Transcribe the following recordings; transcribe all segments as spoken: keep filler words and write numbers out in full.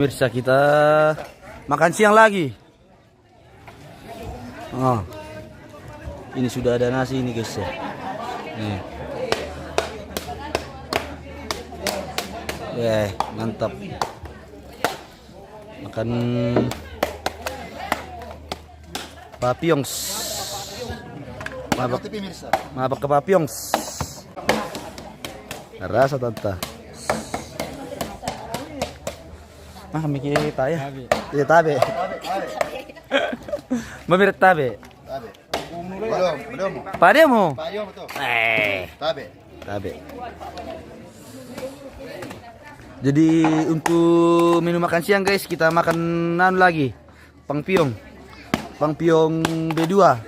Pemirsa, kita makan siang lagi. Oh. Ini sudah ada nasi ini, guys, ya. Nih. Eh, mantap. Makan papiongs. Mabak, mabak ke papiongs. Rasa tanta. Nah, mikir tabe. Iya, tabe. Mamirit tabe. Tabe. Belum, belum. Pade mo. Payo betul. Eh, Tabe. Tabe. Jadi, untuk menu makan siang, guys, kita makan anu lagi. Pangpiong. Pangpiong B dua.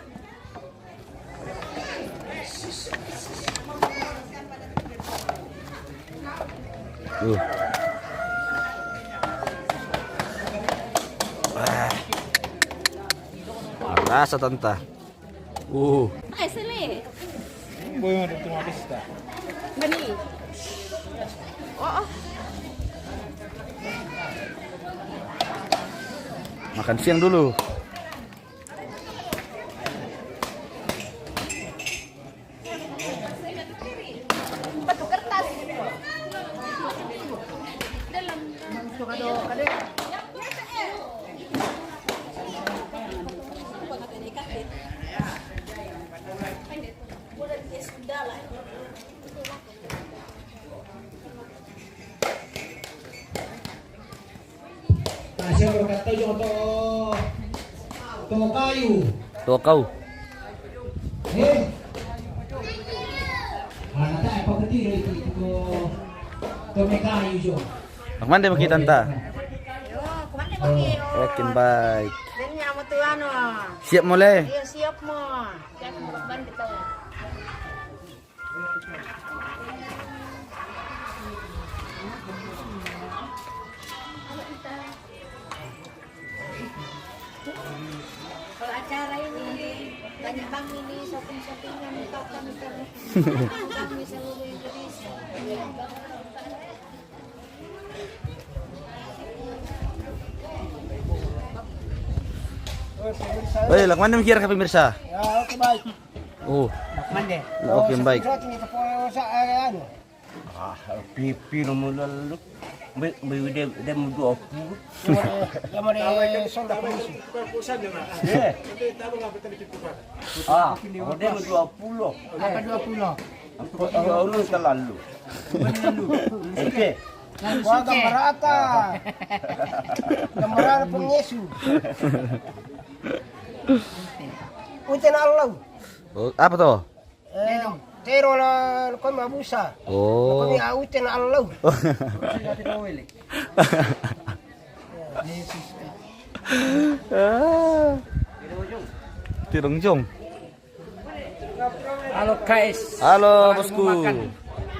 Uh. Ah. Rasa tanta. Uh. Ay, sali. Boy, mo dito mabista. Bani. Oo. Makan siang dulu. Batu kertas. Dalam. Nah, siapa berkata juga to, to kayu. To kau. Eh. Mana tak apa kecil itu, itu to, to me kayu jo. Mak mande mo kita anta. Yo, kumande mo ki. Oke, baik. Dan niya mo tu ano. Siap mo le? Iya, siap mo. Siap mo, bande to. Kalau acara ini, banyak bank ini, shopping-shoppingan, kami terus. Kami seluruh Indonesia. Weh, mak mande mo kira ka, pemirsa? Ya, oke, baik. Oh. Mak mande. Oke, baik. Sa-, sa-, sa-, sa-, ano? Ah, pipi lo mo lalu. Be, be, de, de mo dua puluh. Ya, mo de, sonda ko. Eh. Ah, mo de mo dua puluh. Apa dua puluh? Ang, ang, ang, ang, talalu. Talalu. Oke. Wah, gambar ata. Gambar ata pong Yesu. Ute na Allah. Oh, apa to? Eh, tero na ko mabusa. Oh. Ko mi ute na Allah. Ah. Tirong Jong. Halo, guys. Halo, bosku. Mau makan.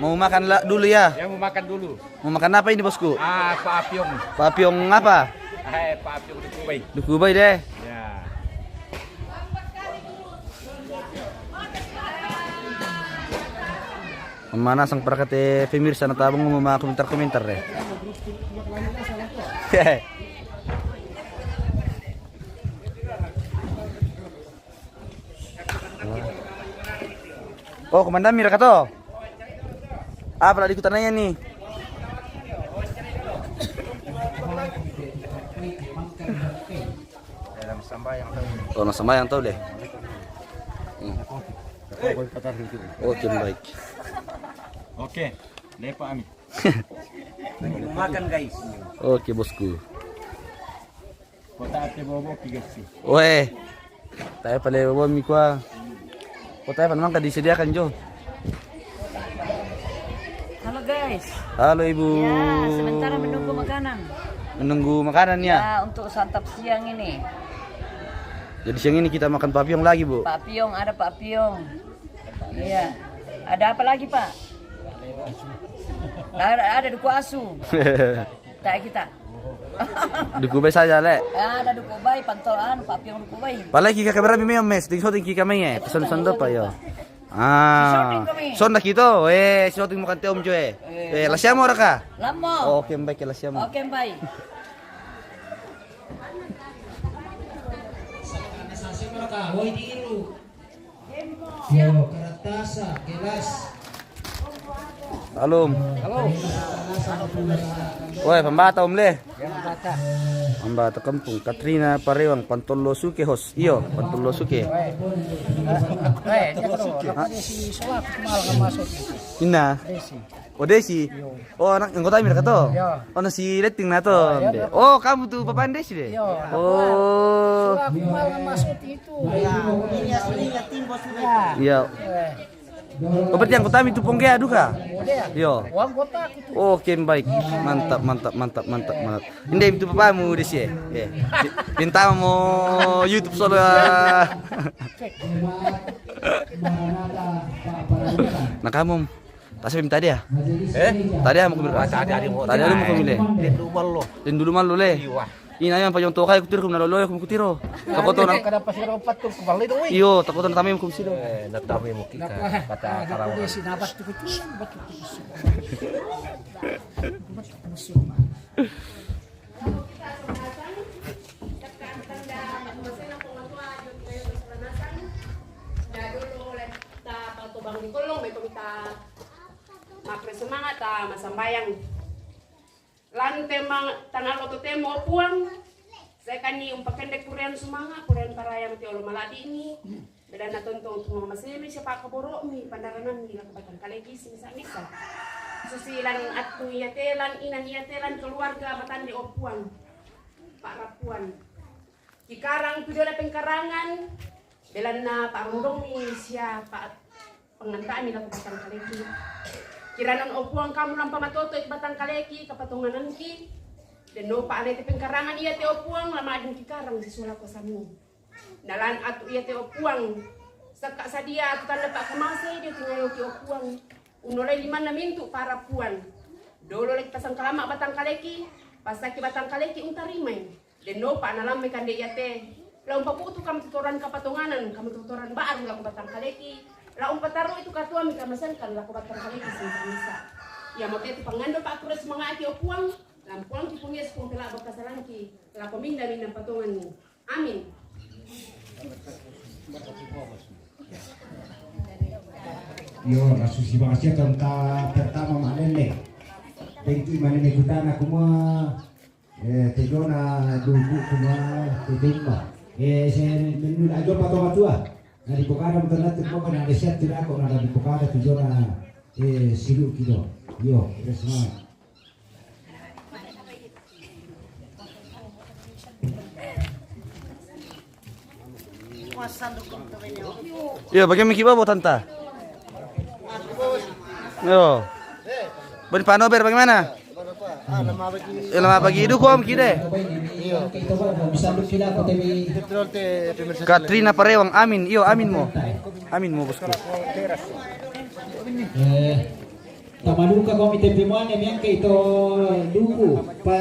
Mau makan la-, dulu ya? Ya, mau makan dulu. Mau makan apa ini, bosku? Ah, papyong. Papyong apa? Eh, papyong duku bai. Duku bai deh. Ya. Mana sang para kate pemirsa na tabang mo mga komentar-komentar deh. Oh, komandan, mira ka to. Ah, pala di ko tanaya ni. Dalam sambayang tau. Oh, na sambayang tau le. Hmm. Oke, baik. Oke, lepa ami. Makan, guys. Oke, bosku. Kota ate bobo ki gasi. Weh. Tae pale bobo mi kua. Kota apa memang ka disediakan jo. Halo, guys. Halo, Ibu. Ya, sementara menunggu makanan. Menunggu makanan ya? Ya, untuk santap siang ini. Jadi siang ini kita makan papyong lagi, Bu? Papyong, ada papyong. Iya. Ada apa lagi, Pak? Ada, ada duku asu. Tak kita. Duku bai saja le. Ada duku bai, pantolan, papyong duku bai. Pala ki kaka berami meo mes, ting soting ki kami eh. Pesan sondo pa yo. Ah. Soting kami. Sonda kito, eh, soting makan te om jo eh. Eh, la siamo raka? Lamo. Oke, baik, la siamo. Oke, baik. Wai diru. Yo, karatasa, gelas. Alum. Halo. Woi, pambata, Om, le. Pambata kampung. Katrina Parewang, Pantollo Suke, host. Iyo, Pantollo Suke. Woi, dia tu. Apa dia si Sola, malah masuk. Ina. Desi. Oh, Desi. Iyo. Oh, anak anggota Amir ka to? Iyo. Oh, nasi letting na to. Iyo, iyo. Oh, kamu tu papaan Desi de? Iyo. Oh. Sola, malah masuk itu. Ini aslinya tim bos mereka. Iyo. Oh, berarti anggota itu Ponggea duka? Iyo. Oh, oke, baik. Mantap, mantap, mantap, mantap, mantap. Ini itu papamu di sini. Iya. Di-, minta mau YouTube solo. Nah, kamu. Tasi minta dia. Eh? Tadi mau kumile. Tadi ada mau kumile. Dia dulu malu. Dia dulu malu, le. Iya. Ina yang pajong tokai kutiro, kumna lolo kumna kutiro. Takoto na. Kada pas kada opat tu kubali dong, weh. Iyo, takoto na tami kumsido. Eh, na tami mukika. Kata karawa. Dia si nabat tu kutu, bat tu kutu. Makre semangat ta masambayang. Lan tema tangalo totemo, o Puang, sai kani umpakendek kurean sumanga, kurean paraya mate olo maladi'ni, belanna tontong tu mamasemi sia pa'kaboro'mi, pandaranammi lako batang kaleki simisa-misa. Susi lan attu iate, lan inan iate, lan keluarga matande, o Puang, pa'rappuan. Kikarang tu jolo pengkarangan, belanna pa'rondongmi sia pa-, panganta'mi lako batang kaleki. Kiranon, o Puang, kamu lampa matotoi batang kaleki, kapatonganangki. Dennopa alete pengkarangan iate, o Puang, la ma'din kikarang sisua lako sammu. Nalan atu iate, o Puang, sakka sadia atu tanda pa'kamase dio tingayoki, o Puang. Unnolai limanna mintu' pa'rappuan. Dolo laki pasangkalama batang kaleki, passaki batang kaleki untarimai. Dennopa nalammai kande iate, la umpabu'tu kamatotoran kapatonganan, kamatotoran ba'ru lako batang kaleki, la umpatarru'i tu katuoammi kamaseangkan lako batang kaleki simisa-misa. Iamote tu pangando pa'kurre sumanga'ki, o Puang, lan Puangki Puang Yesu Puang pela'bong kasalangki, lako minda-minda patonganni. Amin. Iyo, masusi mangasiakan ta pertama malelle. Bentuk malelle kutana kuma. Eh, te jona duku kuma te jomba. Eh, se mennu ajo pato matua. Na dipokada mutana tu poko na desiat tu dako na dipokada tu jona, eh, silu kido. Iyo, terus na. Iyo, bagaimana ki babo tanta? Iyo. Bani Pak Nober bagaimana? Eh, lama bagi dukung ki de. Katrina Parewang, amin. Iyo, amin mo. Amin mo, bosku. Eh, tamaduka kami tempe mane miangke ito duku pa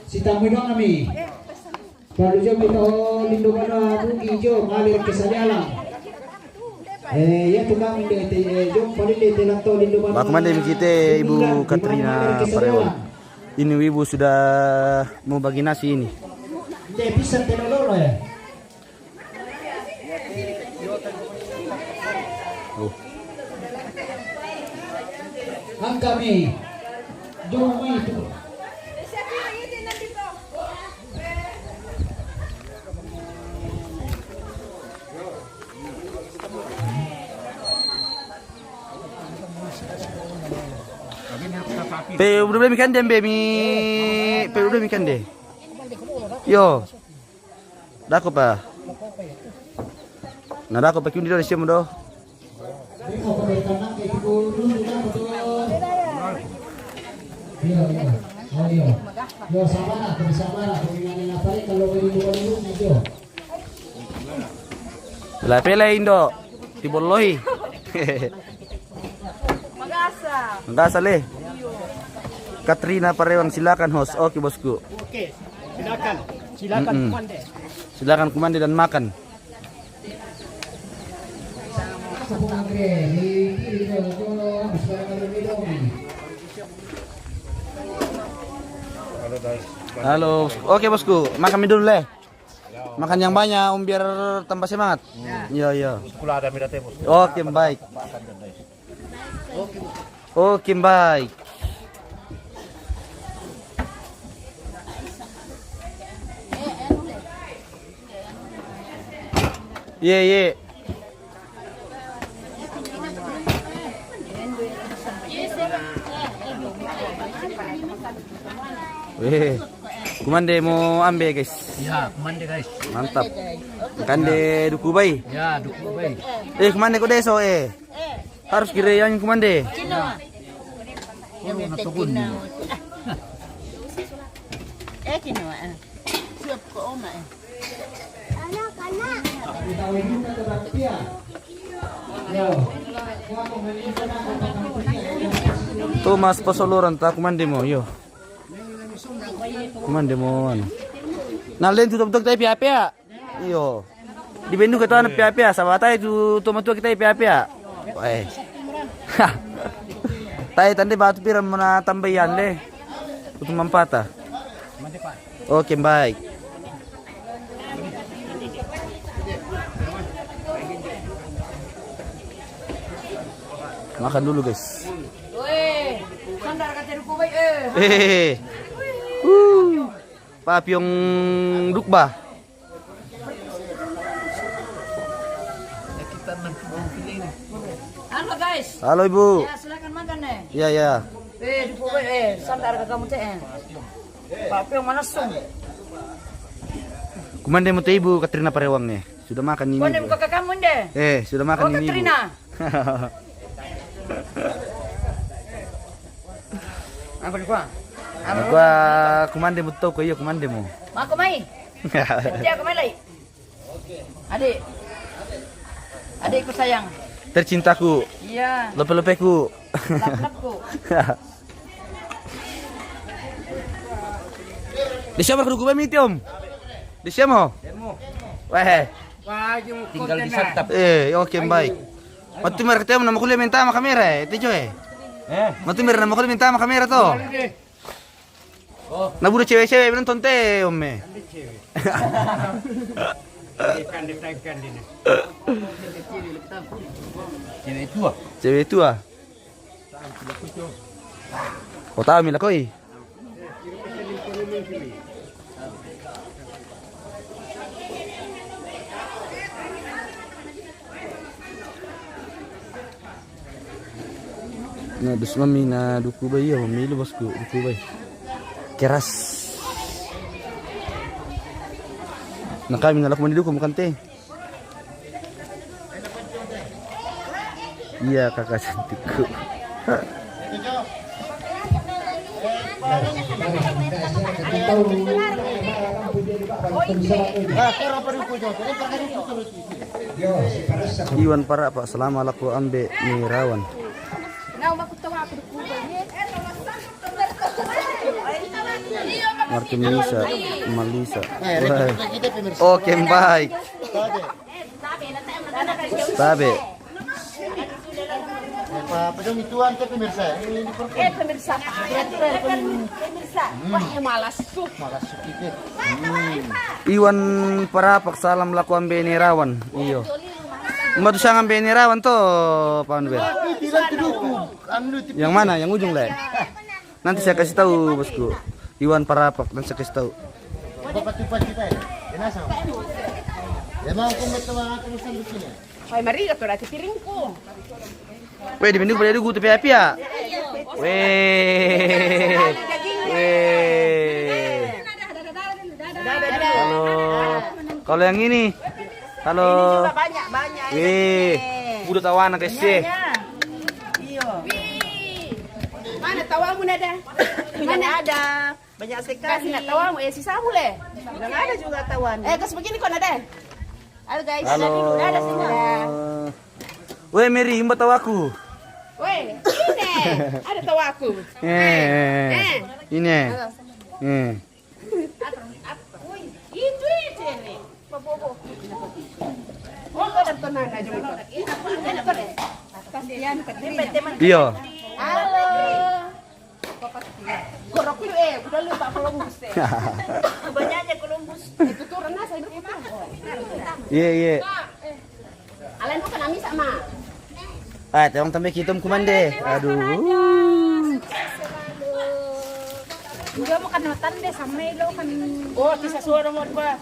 sitamui doang kami. Palu jo mito lindo bana bugi jo ngalir ke Salialang. Eh, ya tukang de te, eh, jo paling de te lanto lindo bana. Baku mande mikite Ibu Katrina Parewang. Ini Ibu sudah mau bagi nasi ini. De bisa te lolo ya. Oh. Angkami. Jo mai tu. Pe udah mi kande, mbe mi, pe udah mi kande. Iyo. Dako pa. Na dako pa kiundi do na siamu do. La pele indo. Tibollohi. Magasa. Magasa le. Katrina Parewang, silakan host. Oke, bosku. Oke, silakan. Silakan, mm-mm. Kumande. Silakan kumande dan makan. Halo. Oke, bosku. Makan mi dulu le. Makan yang banyak, Om, biar tambah semangat. Iya, iya. Oke, baik. Oke, baik. Iya, iya. Weh, kumande mo ambe, guys. Ya, kumande, guys. Mantap. Kande duku bai. Ya, duku bai. Eh, kumande ko deso, eh. Harus kira yang kumande. Kinoa. Eh, kinoa. Siap ko oma, eh. Thomas Pasoloran ta kumande mo, yo. Kumande mo, anu. Nalen tutup tok tapi apa ya? Iyo. Di Bendu kata anak pia-pia, sahabat ai tu, tu matua kita pia-pia. Weh. Tai tande batu pira mana tambayan le. Utu mampata. Oke, baik. Makan dulu, guys. Weh, sandar kata duku bai, eh. Hehehe. Uh. Papiong dukba. Halo, guys. Halo, Ibu. Ya, silakan makan, eh. Iya, iya. Eh, duku bai, eh, sandar ke kamu teh, eh. Papiong mana sum? Kumande mo te Ibu Katrina Parewang, eh. Sudah makan ini, Kumande Ibu? Mo ke kamu, nde? Eh, sudah makan ini, Ibu? Oh, Katrina. Apa di kuah? Apa? Gua kumande mo to ko, iyo, kumande mo. Mako mai. Dia ko mai lai. Adik. Adikku sayang. Tercintaku. Iya. Lope-lopeku. Lap-lapku. Di siapa kudu gue miti, Om? Di siapa? Weh. Tinggal di Satap. Eh, oke, baik. Matu mer ketemu nama kuliah minta sama kamera, eh, itu coy. Eh? Matu mer nama kuliah minta sama kamera to. Oh. Na buda cewek-cewek menonton te, Om, eh. Cewek tua. Cewek tua. Kau tahu mila koi? Na dus mami na duku bai, iya, mami lu bosku duku bai. Keras. Na kami na laku mandi duku makan te. Iya, kakak cantikku. Iwan Para, Pak, selama laku ambe ni rawan. Martin Melisa, Malisa. Oke, baik. Tabe. Apa, apa dong ituan ke pemirsa? Ini, ini per- Eh, pemirsa. Pemirsa. Wah, ya malas tuh. Malas sedikit. Iwan Parapak salam laku ambe ni rawan. Iyo. Mbak tu sangat ambe ni rawan to, Pak Anwar. Aku bilang ke duku. Anu, Yang mana? Yang ujung, le? Nanti saya kasih tahu, bosku. Iwan Parapak, nanti saya kasih tahu. Bapak tuh pas kita ya? Kenapa sama? Emang aku mau teman aku pesan di sini. Hai, mari, kata rati piringku. Weh, di minggu pada dugu tu pia-pia. Weh. Weh. Halo. Kalau yang ini. Halo. Ini juga banyak, banyak. Weh. Udah tawana ke sih. Iya. Mana tawamu, Nada? Mana ada? Banyak sekali. Kasih nak tawamu, eh, si Samu le. Udah ada juga tawan. Eh, kasih begini kok, Nada. Halo, guys. Halo. Ada sini, ada. Weh, Mary, imba tawaku. Weh, ini. Ada tawaku. Eh, ini. Eh. Itu, itu ini. Oh, kau dan teman aja. Kasihan, Katrina. Iya. Halo. Gorok lu, eh, udah lu tak Columbus, eh. Banyaknya Columbus. Itu tuh Iya, iya. Alan tu kena misa, Ma. Ah, tolong tambah kita kumande. Aduh. Dia makan matan deh sama lo kan. Oh, kisah suara mau apa?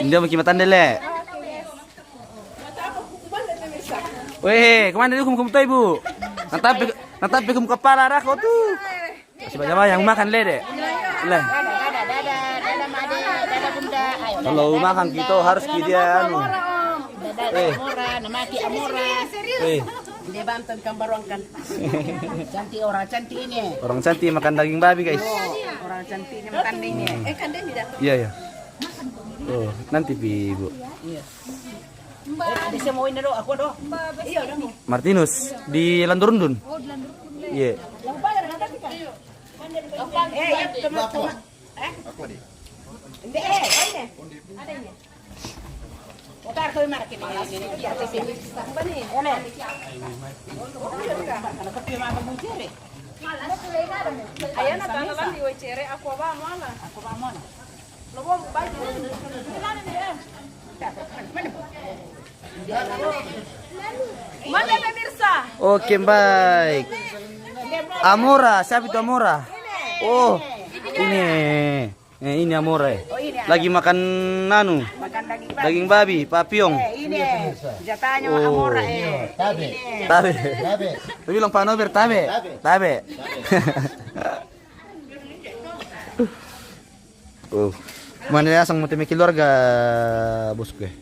Dia makan matan deh le. Weh, kemana dia kum kum toy bu? Nanti nanti kum kepala dah kau tu. Siapa jama yang makan le deh. Le. Dada, dada, dada, dada, Made, dada, Bunda. Ayo, kalau dada, makan dada, kita harus dada, kita nama anu. Amora, Om. Dada, eh. Amora, nama ki Amora. Eh. Dia bantu ikan baruang kan. Cantik orang, cantik ini. Orang cantik makan daging babi, guys. Oh, orang cantik ini makan ini. Hmm. Eh, kan dia tidak. Iya, iya. Oh, nanti pi, Bu. Iya. Eh, ada semua ini doh, aku doh. Iya, doh. Martinus di Landurundun. Oh, di Landurundun. Iya. Eh, ya, teman-teman. Eh? Apa dia? Ini, eh, ini. Ada ini. Otar ko market ini, ini, ini. Apa nih? Ini. Kalau kopi mah apa muncul, eh? Ayana tanalan di wecere, aku apa mau lah? Aku apa mau lah? Mana pemirsa? Oke, baik. Amora, siapa itu Amora? Oh, ini. Eh, ini Amora, eh. Oh, ini lagi makan anu. Makan daging babi. Daging babi, papiong. Eh, ini. Jatahnya Amora, eh. Tabe. Ini. Tabe. Tabe. Tapi bilang Pak Nober, tabe. Tabe. Tabe. Oh. Mana dia sang mati keluarga bosku, eh?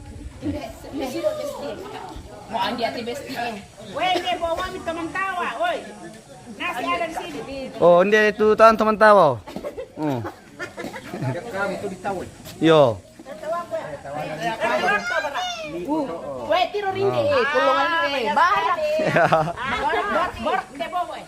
Mau andi ati besti, eh. Weh, ini bawa mami teman tawa, woi. Nasi ada di sini. Oh, ini itu tahan teman tawa. Oh. Yo. Weh, tiro rinde, eh, kolongan, eh, barak. Barak, barak, barak, dia bawa, eh.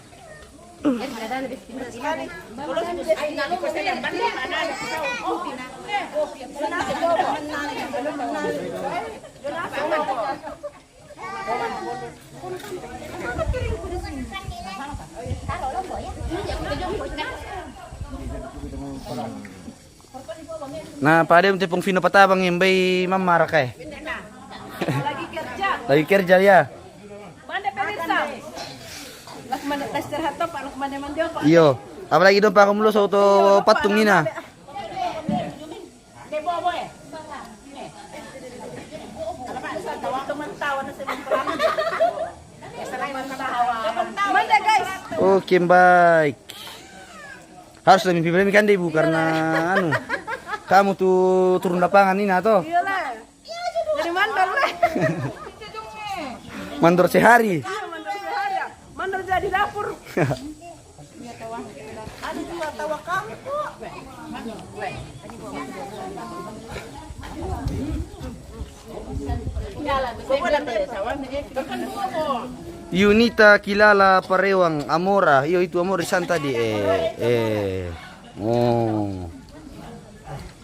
Na pade tepung fino patabang yang bai mamara kae. Lagi kerja. Lagi kerja ya. Mande pemirsa. Lak mande plaster hatop, lak mande mande apa? Iyo. Apalagi dong pakai mulo soto patung nina. Mande guys. Oke, baik. Harus lebih pilih kan deh, Bu, karena anu, kamu tuh turun lapangan ini atau? Iyalah. Jadi mandor lah. Mandor sehari. Iya, mandor sehari ya. Mandor jadi dapur. Ada juga tawa kamu kok. Yunita Kilala Parewang Amora. Iyo, itu Amora di sana tadi. Eh, eh. Oh.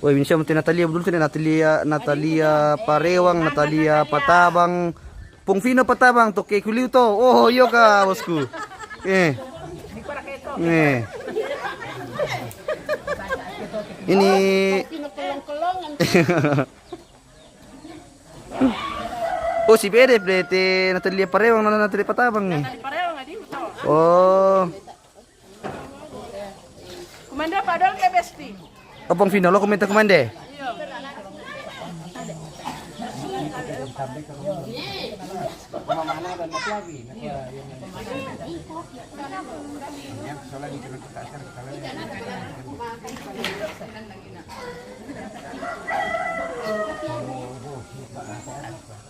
Woi, ini siapa? Natalia, betul tuh, Natalia, Natalia Parewang, Natalia Patabang. Pung Fino Patabang, toke kuliu to. Oh, iyo ka, bosku. Eh. Eh. Ini. Oh, si bede, bede, Natalia Parewang, Natalia Patabang nih. Oh. Kumande apa dong ke besti? Opong Fino, lo kumenta kumande? Iya.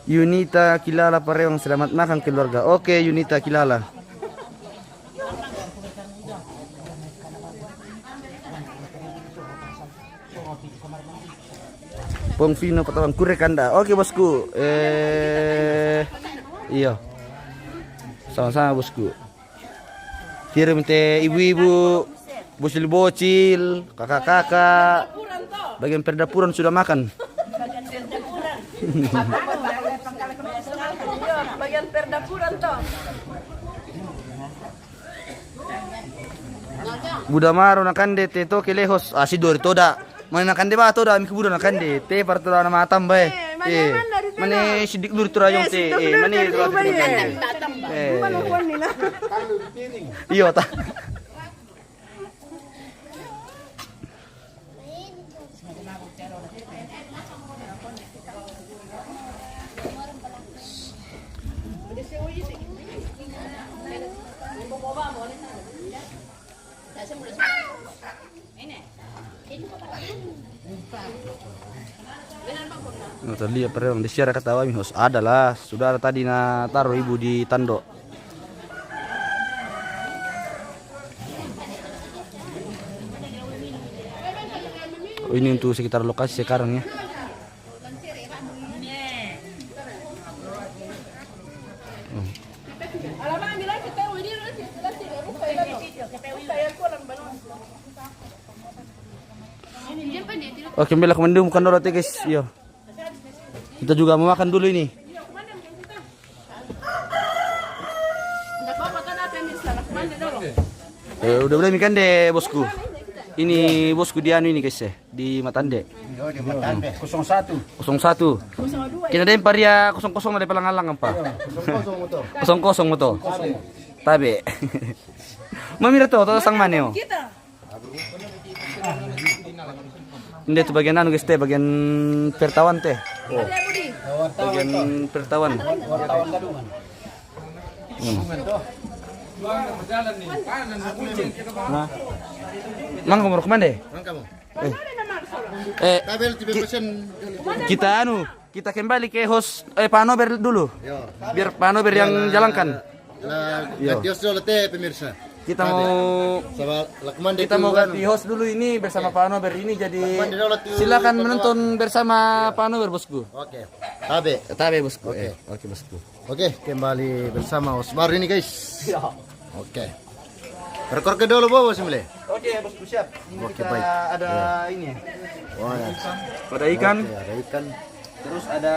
Yunita Kilala Parewang, selamat makan keluarga. Oke, Yunita Kilala. Pong Fino Patabang, kure kanda. Oke, bosku. Eh, iyo. Sama-sama, bosku. Kirim te ibu-ibu, bocil-bocil, kakak-kakak. Bagian perdapuran sudah makan. Bagian perdapuran toh. Buda Maro nakande te toke lehos, ah, si Dori toda. Mane na kande ba to da mi kubudo na kande. Te par to da na matam ba e. Eh, mane, eh, mane dari sana. Mane sidik lur to rayon. Eh, te, sidik eh, lur mane dari to rayon. Rumah ya. Eh. Rumah no kuan ni na. Iyo ta. Nota lia parewang di siara katawa mi hos. Adalah, sudah ada tadi na taro ibu di tando. Oh, ini untuk sekitar lokasi sekarang ya. Oke, bela komandan bukan dulu, guys. Yo. Kita juga mau makan dulu ini. Eh, udah, udah, mi kande, bosku. Ini bosku di anu ini, guys, eh, di Matande. Yo, di Matande. Kosong satu. Kosong satu. Kina den paria kosong kosong na de palang alang apa? Yo, kosong kosong moto. Kosong kosong moto. Kosong. Tabe. Mamira to, to sang mane o. Nde tu bagian anu, guys, te, bagian pertawan te. Oh. Bagian pertawan. Hmm. Nah. Mang kamu kemana? Eh. Eh, kita anu, kita kembali ke host, eh, Pak Nober dulu. Yo. Biar Pak Nober yang jalankan. Nah, ganti host dulu te, pemirsa. Kita mau, kita mau ganti host dulu ini bersama Pak Nober. Ini jadi silakan menonton bersama Pak Nober, bosku. Oke. Tabe. Tabe, bosku. Oke. Eh, oke, bosku. Oke, kembali bersama host baru ini, guys. Iya. Oke. Rekor ke dulu, Bobo, sembelih. Oke, bosku, siap. Ini kita ada ini ya. Wah, ya. Ada ikan. Oke, ada ikan. Terus ada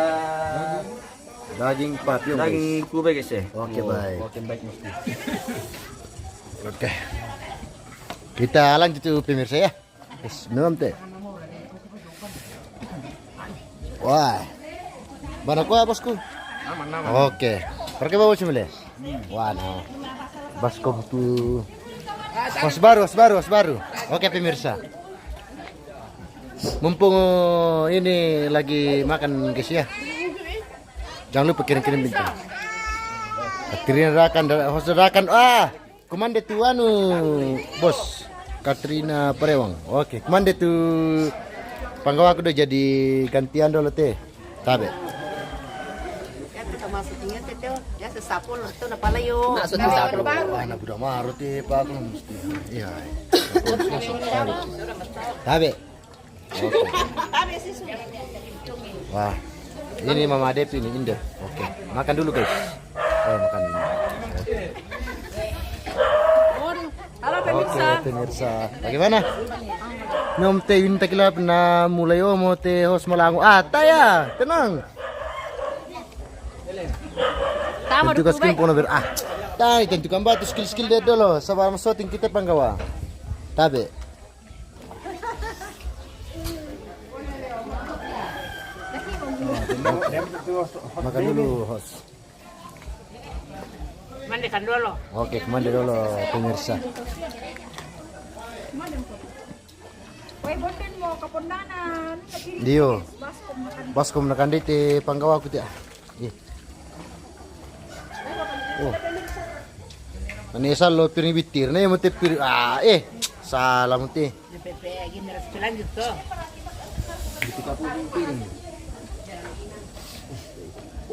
daging papiong, guys. Daging kube, guys, ya. Oke, baik. Oke, baik, bosku. Oke. Kita lanjut tuh, pemirsa, ya. Yes, minum teh. Wah. Bana kua, bosku? Aman, aman. Oke. Perke bawa sini le. Wah, no. Baskom tu. Host baru, host baru, host baru. Oke, pemirsa. Mumpung ini lagi makan, guys, ya. Jangan lupa kirim-kirim bintang. Kirim rakan, host rakan. Ah, Kumande tu anu, bos, Katrina Parewang. Oke, kumande tu panggawaku do jadi gantian dolo te. Tabe. Ya, kita masuk ingat itu. Ya, sesapu lo, itu udah pala yo. Masuk sesapu. Wah, na buda maru te, Pak, aku mesti. Iya. Tabe. Tabe. Oke. Wah, ini Mama Depi ini, Indo. Oke, makan dulu, guys. Oh, makan. Oke. Halo, pemirsa. Oke, pemirsa. Bagaimana? Nom te winta kila pernah mulai, oh, mau te host malangu. Ah, taya, tenang. Tentu kas kim pono ber, ah. Tai, tentu kan batu skill-skill dia dulu. Sabar, syuting kita panggawa. Tabe. Makan dulu, host. Mandikan dulu. Oke, mandi dulu, pemirsa. Weh, boten mau ke Pondanan. Dio. Baskom makan. Baskom makan di te panggawaku te. Eh. Oh. Ane salo piring bitir, ne mute piring. Ah, eh. Salah mute. Di P P A gini harus lanjut tuh.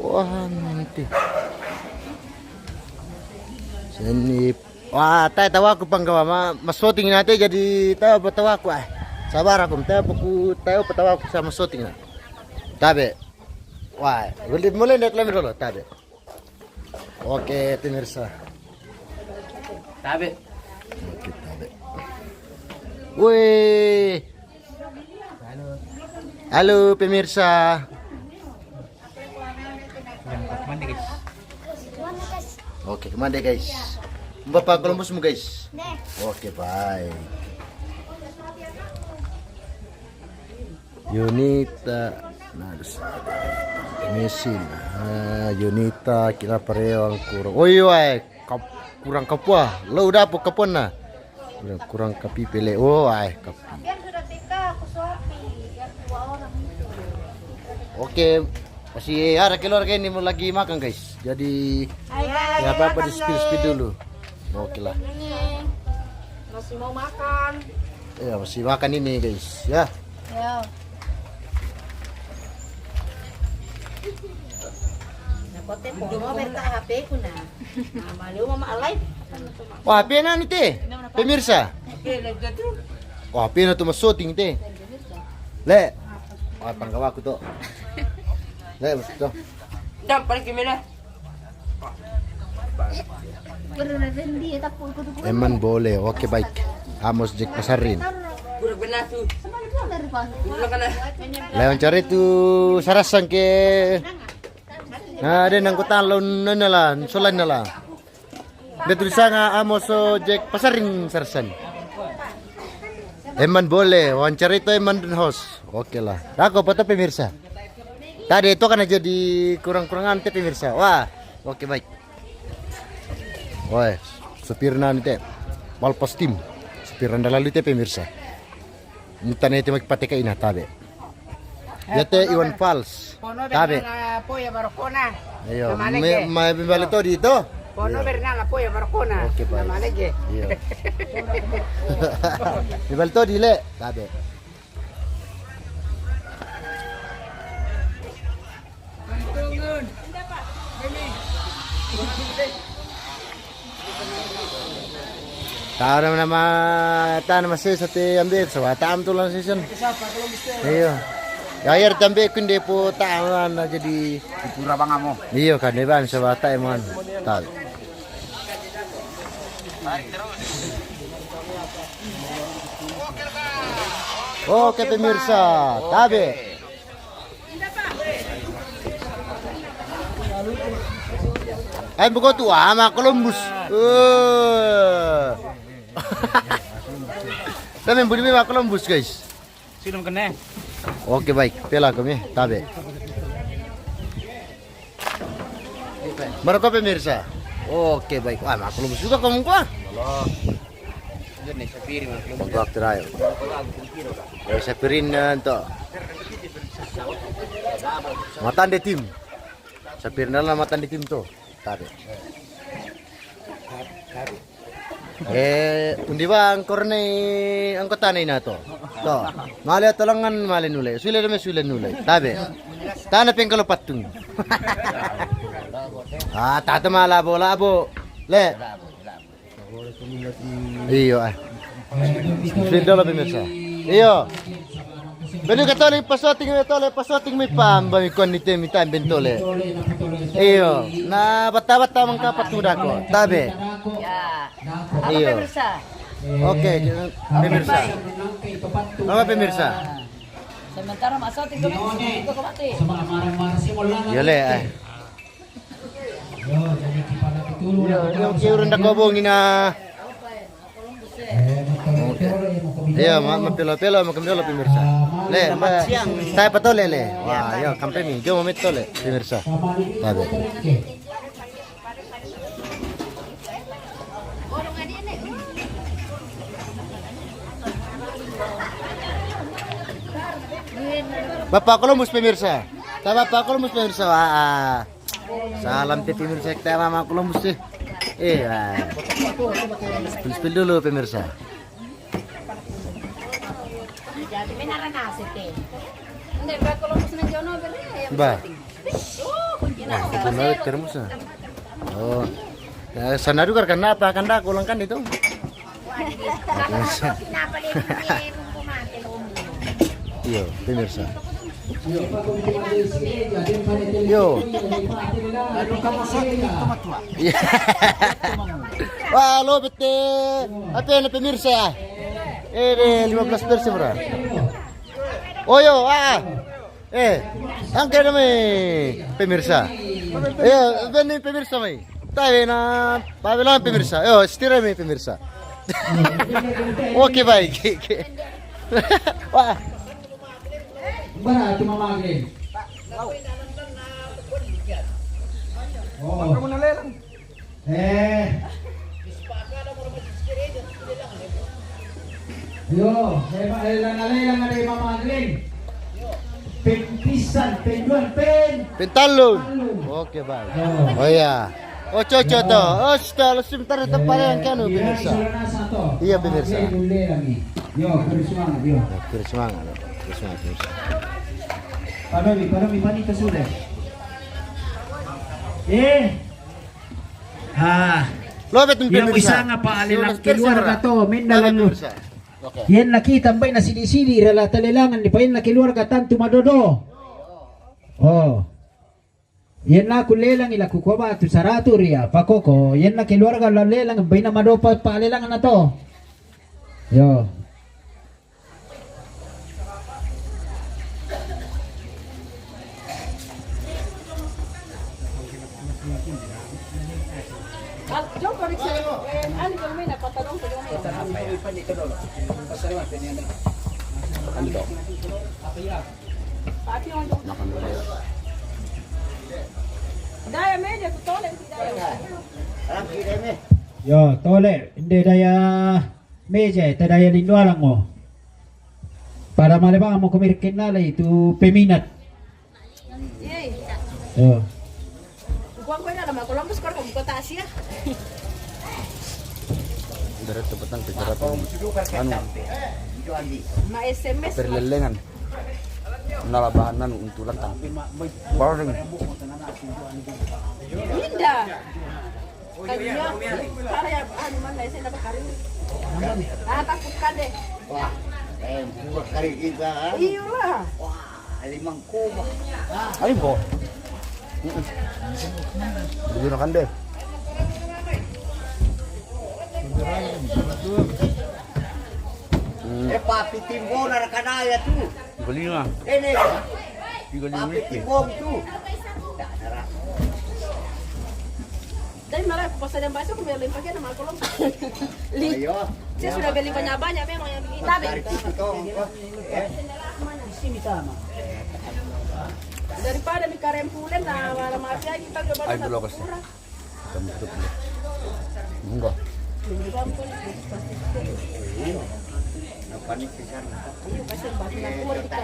Wah, nanti. Seni. Wah, tai tawaku panggawa ma, masoting nate jadi tawa tawaku ah. Sabar aku, tawa aku, tawa tawaku sama soting na. Tabe. Wah, boleh, boleh ndak lami dulu, tabe. Oke, pemirsa. Tabe. Oke, tabe. Woi. Halo, pemirsa. Oke, kemana, guys? Bapak Columbus mu, guys. Oke, bye. Yunita. Nah, terus mesin. Ah, Yunita, kira pareo angkuro. Oh, iyo, eh. Kap-, kurang kapua. Lo udah apa kapuan, nah? Kurang, kurang kapi pele. Oh, eh, kapi. Oke, masih ada keluarga ini mau lagi makan, guys. Jadi, ya, apa-apa di-spill-spill dulu. Oke lah. Ini masih mau makan. Ya, masih makan ini, guys. Ya. Ya. Nah, kote pono berta H P ku, nah. Nah, malu mama alai. Wah, H P na ni te. Pemirsa. Wah, H P na tu masoting te. Le. Wah, panggawa ku to. Le, maksud to. Dam, paling gimana? Eman boleh, oke, baik. Amos Jack Pasarin. Lewan cari tu sarasang ke. Nah, ada nang kota laun nana lah, solan nala. Dia tulisan Amos Jack Pasarin sarasang. Eman boleh, wawancara itu Eman dan host. Oke lah. Aku foto pemirsa. Tadi itu kan jadi kurang-kurangan te pemirsa. Wah, oke, baik. Woi, supirna ni te. Malpas tim. Supirna lalu te pemirsa. Entah ni te mau pakai ina tabe. Ya te Iwan Fals. Tabe. Ayo, me, me balik tadi itu. Pono bernala poya barkona. Oke, baik. Nama lagi. Iya. Di balik tadi le, tabe. Tara nama, tara nama sesa te ambil, sawa tam tulang season. Iya. Ya, air tambe kunde po ta na jadi. Pura bang amo. Iya, kan, Bang, sawa ta eman. Tal. Oke, pemirsa, tabe. Ay, buko tu ama Columbus. Eh. Kami budi ma Columbus, guys. Sino kene? Oke, baik. Pela kami, tabe. Maroko, pemirsa. Oke, baik. Wah, maklum juga kamu, kuah. Halo. Ini Sapiri, maklum. Waktu terakhir. Eh, Sapirin, eh, ento. Matan de tim. Sapirin adalah matan de tim tuh. Tabe. Eh, undi bang korne angkotane ina to. To. Male tolangan male nule. Sule deme sule nule. Tabe. Tana pengkalo patung. Ah, tata mala bola abo. Le. Iyo, ah. Sudah lah pemirsa. Iyo. Beli ke tole, pasoting mi tole, pasoting mi pamba mi kon ni temi tamben tole. Iyo, na bata-bata mangkapat muda ko. Tabe. Ya. Apa, iyo, pemirsa? Oke, pemirsa. Apa, pemirsa? Sementara masuk tiga minggu, itu kemati. Ya le, eh. Iyo, iyo, iyo, rendak kobong ina. Oke. Iyo, ma-, mapelo-pelo, mapelo pemirsa. Le, ma-, saya patole le. Wah, iyo, kampe mi, jo mamit tole pemirsa. Tabe. Bapak Columbus pemirsa. Ta Bapak Columbus pemirsa. Wah. Salam te pemirsa kita Mama Columbus sih. Eh, wah. Spill, spill dulu pemirsa. Jadi menara nasi te. Nde, Bapak Columbus na jono bere. Ba. Wah, itu menarik termosna. Oh. Ya, sana juga kan apa kan dah ulang kan itu. Iyo, pemirsa. Iyo. Iyo. Wah, lo bete. Apa ini pemirsa? Eh, deh, lima belas persen, bro. Oh, yo, ah. Eh, angke demi pemirsa. Iyo, beni pemirsa mai. Tabe na, pabelan pemirsa. Iyo, setira mi pemirsa. Oke, baik. Wah. Bara tu Mama Glenn. Oh. Kamu na lelang. Eh. Yo, eh, ma-, eh, lang, lang, lang, lang, Mama Glenn. Pin pisan, pin duan, pin. Pin talun. Talun. Oke, baik. Oh. Oh, iya. Oh, cocok to. Oh, sudah, lu sebentar di tempat yang kanu, pemirsa. Iya, pemirsa. Yo, terus semangat, yo. Terus semangat, terus semangat, pemirsa. Panomi, panomi, panita sudah. Eh. Ah. Lo betul, pemirsa. Yang bisa ngapa, lelang keluarga to, main dalam. Oke. Yen nakita mbai na sidi-sidi rala talelangan ni pa yen na keluarga tantu madodo. Oh. Yen naku lelang ila kukoba tu saratu ria pakoko. Yen na keluarga la lelang baina madopa pa lelang na to. Yo. Jom periksa, eh, anu, jom main apa tadong, jom main. Anu dong. Makan dulu ya. Daya meja tu tole, daya. Yo, tole, inde daya meja, te daya lindualang mo. Pada male bang mo kumir kenal itu peminat. Yey. Yo. Kuang ko na la ma Columbus, kor ko buka tasia. Diretso petang ke jarat. Anu. Ma S M S. Perlelengan. Nalabahan anu untuk lantang. Boring. Indah. Kalinya, para ya, anu mana saya dapat hari ini. Ah, takut kan deh. Wah, eh, buat hari kita, ah. Iyalah. Wah. Alimang ko ba? Alimang ko. Bigyan na kande. Mm. Eh, papi timbo na kanaya tu. Galing ah. Eh, ne. Galing. Papi timbo tu. Dari mana? Pas ada yang baca, aku bilang pakai nama kolom. Li. Ayo. Saya sudah beli banyak-banyak memang yang begini. Tapi. Dari situ, eh. Sini sama. Daripada mi karem pulen na wala mafia kita coba. Ay, dulu kasi. Kita mo tutup. Munggo. Napanik ka sana. Iyo, kasi bakit na puro kita.